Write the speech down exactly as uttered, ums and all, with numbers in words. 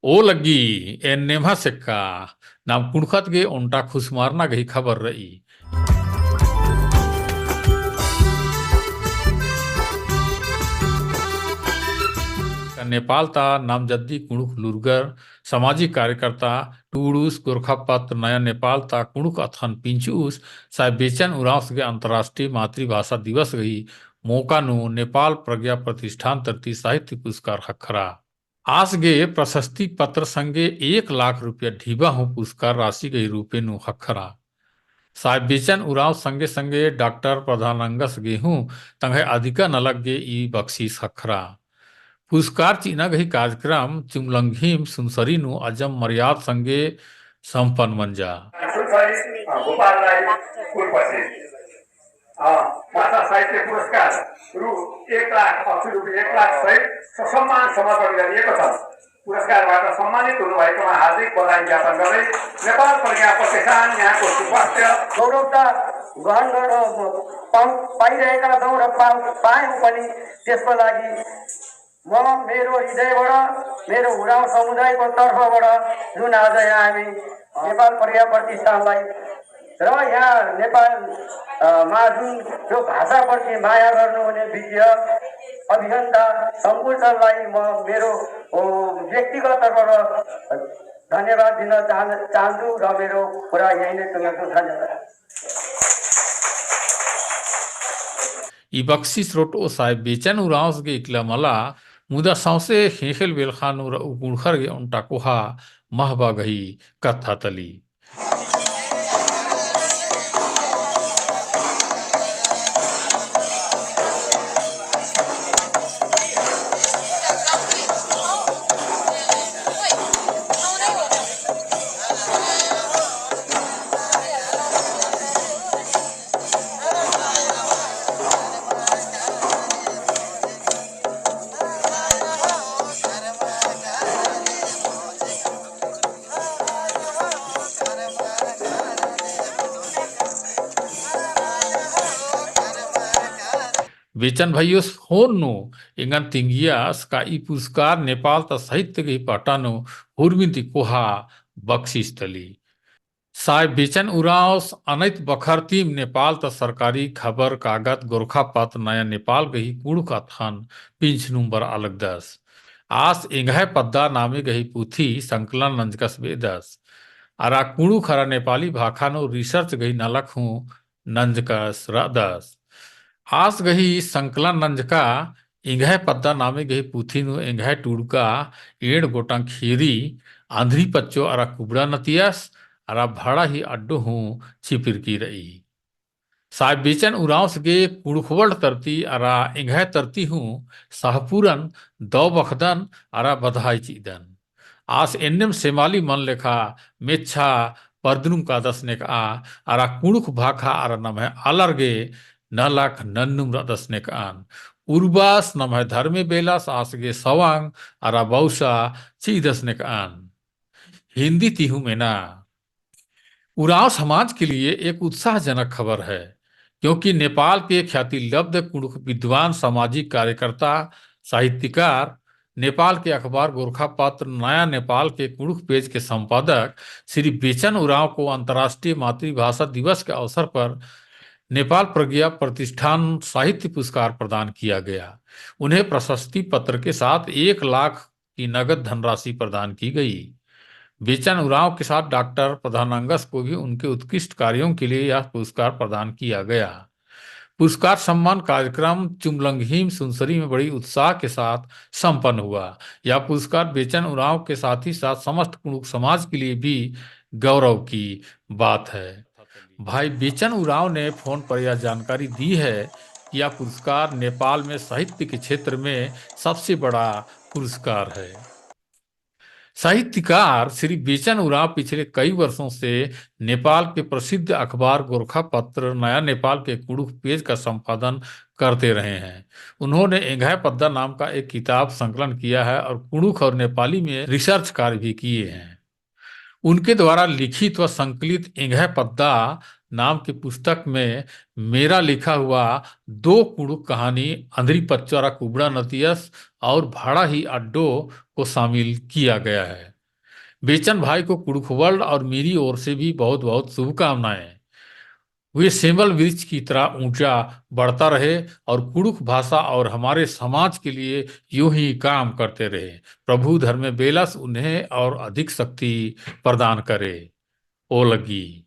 ओ लग्गी, एन्नेम हसे का, नाम कुँड़ुख़त गे ओन्टा खुसमारना गही खबर रई। नेपाल ता नामजद्दी कुँड़ुख़ लूरगर सामाजिक कार्यकर्ता टूड़ुस गोरखापत नया नेपाल ता कुँड़ुख़ अथन पिंचुस साय बेचन उराँवस गे अंतर्राष्ट्रीय मातृभाषा दिवस गही मोका नू नेपाल प्रज्ञा प्रतिष्ठान तरती साहित्य पुरस्कार ख़क्खरा। आस गे प्रशस्ति पत्र संगे एक लाख रुपया ढिबा हूँ पुरस्कार राशि गही रूपे नू ख़क्खरा। साय बेचन उराँव संगे संगे डॉक्टर प्रधानांगस गे हूँ तंग्है अधिका नलख गे ई बख्शीस ख़क्खरा। पुरस्कार चिअना गही कार्यक्रम चुमलंगहीम सुनसरी नू अजम मर्याद संगे संपन्न मंजा। सुनसरी, हाँ, गोपाल राय कुलपति। हाँ, भाषा साहित्य पुरस्कार रु एक लाख अस्सी रुपये, एक लाख सहित सम्मान समर्पण करिए कथम। पुरस्कार बाटा सम्मानित होने वाले का मैं हार्दिक बधाई ज्ञापन कर रही। नेपाल प्रज्ञा प्रतिष्ठान यहाँ को सुपस्थ गौरव का गहन गौरव पाऊ, पाई रहे का दौर पाऊ, पाए ऊपनी देश को लागी। म मेरो हृदय बड़ा, मेरो उराँव समुदाय को तरफ बड़ा, जुन आज यहाँ हमी नेपाल प्रज्ञा प्रतिष्ठान लाई र यहाँ नेपाल, अ, मा जुन जो भाषा प्रति माया गर्नु हुने विज्ञ अभियन्ता सम्पूर्ण लाई म मेरो, ओ, व्यक्तिगत तर्फ धन्यवाद दिन चाह-, चाहन्छु र मेरो कुरा यही नै टुङ्ग्याउँछु। धन्यवाद। ई बख्शिस रोटो साय बेचन उराँवस गे इकला मला, मुदा सौंसे ख़ेख़ेल बेलख़ा नू रऊ कुँड़ुख़र गे ओन्टा कोहा महबा गही कत्था तली। बेचन भइयोस ख़ोन नू एंगन तिंगियस का ई पुरस्कार नेपाल ता साहित्य गही पहटा नू हुरमिन ती कोहा बख्शिस तली। साय बेचन उराँवस अनैत बखर तिम नेपाल ता सरकारी खबर कागद गोरखापत नया नेपाल गही कुँड़ुख़ अथन पिंछ नुम्बर अलगदस। आस एंग्है पद्दा नामे गही पुथी संकलन नंजकस बेदस। अरा कुँड़ुख़ अरा नेपाली भाखा नू research गही नलख हूँ नंजकस रअदस। आस गही संकलन नंजका एंग्है पद्दा नामे गही पुथी नू एंग्है टूड़का एंड़ गोटंग ख़ीरी, अंधरी पच्चो अरा कुबड़ा नतियस, अरा भड़ा ही अड्डो हूँ छिपिरकी रई। साय बेचन उराँवस गे कुँड़ुख़ world तरती अरा एंग्है तरती हूँ सहपुरन दौ बखदन अरा बधाई चिदन। आस एन्नेम सेमाली मन लेखा मेच्छा परदनुम कादस नेकआ, अरा कुँड़ुख़ भाखा अरा नम्है आलर गे नलख नन्नुम रअदस नेकअन। उर्बास नम्है धर्मे बेलस आस गे सवांग अरा बौसा चिदस नेकअन। हिन्दी ती हूँ मेना। उराँव समाज के लिए एक उत्साहजनक खबर है, क्योंकि नेपाल के ख्याति लब्ध कुँड़ुख़ विद्वान, सामाजिक कार्यकर्ता, साहित्यकार, नेपाल के अखबार गोरखापत्र नया नेपाल के कुँड़ुख़ page के संपादक श्री बेचन उराँव को अंतर्राष्ट्रीय मातृभाषा दिवस के अवसर पर नेपाल प्रज्ञा प्रतिष्ठान साहित्य पुरस्कार प्रदान किया गया। उन्हें प्रशस्ति पत्र के साथ एक लाख की नगद धनराशि प्रदान की गई। बेचन उराँव के साथ डॉक्टर प्रधानांगस को भी उनके उत्कृष्ट कार्यों के लिए यह पुरस्कार प्रदान किया गया। पुरस्कार सम्मान कार्यक्रम चुमलंगहीम सुनसरी में बड़ी उत्साह के साथ संपन्न हुआ। यह पुरस्कार बेचन उराँव के साथ ही साथ समस्त कुँड़ुख़ समाज के लिए भी गौरव की बात है। भाई बेचन उराँव ने फोन पर यह जानकारी दी है कि यह पुरस्कार नेपाल में साहित्य के क्षेत्र में सबसे बड़ा पुरस्कार है। साहित्यकार श्री बेचन उराँव पिछले कई वर्षों से नेपाल के प्रसिद्ध अखबार गोरखापत्र नया नेपाल के कुँड़ुख़ page का संपादन करते रहे हैं। उन्होंने एंग्है पद्दा नाम का एक किताब संकलन किया है और कुँड़ुख़ और नेपाली में research कार्य भी किए हैं। उनके द्वारा लिखित व संकलित एंग्है पद्दा नाम की पुस्तक में मेरा लिखा हुआ दो कुँड़ुख़ कहानी अंधरी पच्चो अरा कुबड़ा नतियस और भाड़ा ही अड्डों को शामिल किया गया है। बेचन भाई को कुँड़ुख़ World और मेरी ओर से भी बहुत-बहुत शुभकामनाएं। वे सेमल वृक्ष की तरह ऊंचा बढ़ता रहे और कुँड़ुख़ भाषा और हमारे समाज के लिए यूं ही काम करते रहे। प्रभु धर्मे बेलस उन्हें और अधिक शक्ति प्रदान करे। ओ लगी।